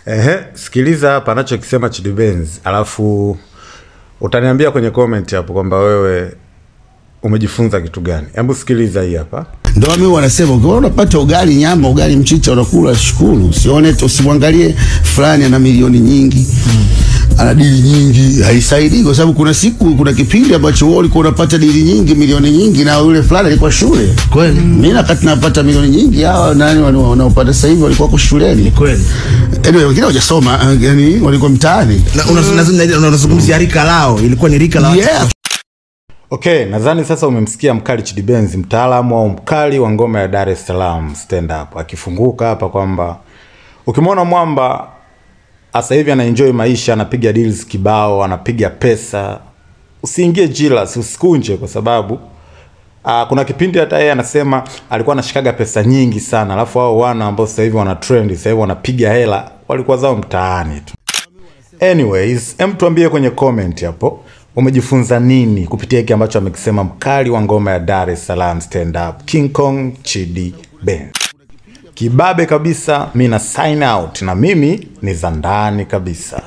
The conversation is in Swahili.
Ehe, sikiliza hapa anachokisema Chidi Benz, alafu utaniambia kwenye comment hapo kwamba wewe umejifunza kitu gani. Hebu sikiliza hii hapa. Ndio mimi wanasema ukiona unapata ugali nyama, ugali mchicha unakula, shukuru. Usione, usimwangalie fulani ana milioni nyingi, ana dili nyingi, haisaidii kwa sababu kuna siku, kuna kipindi ambacho wewe ulikuwa unapata dili nyingi, milioni nyingi, na yule fulani alikuwa shule. Kweli. Mimi wakati napata milioni nyingi, hawa nani wanaopata sasa hivi walikuwa kwa shuleni. Kweli. Anyway, wengine hawajasoma, yani walikuwa mtaani. Na unazungumzia rika lao, ilikuwa ni rika la Yeah. Okay, nadhani sasa umemsikia mkali Chidi Benz, mtaalamu au mkali wa ngoma ya Dar es Salaam stand up, akifunguka hapa kwamba ukimwona mwamba sasa hivi anaenjoy maisha, anapiga deals kibao, anapiga pesa, usiingie jealous, usikunje, kwa sababu kuna kipindi hata yeye anasema alikuwa anashikaga pesa nyingi sana, alafu hao wana ambao sasa hivi wana trend, sasa hivi wanapiga hela, walikuwa zao mtaani tu. Anyways, em tuambie kwenye comment hapo umejifunza nini kupitia hiki ambacho amekisema mkali wa ngoma ya Dar es Salaam stand up King Kong Chidi Benz. Kibabe kabisa, mimi na sign out, na mimi ni za ndani kabisa.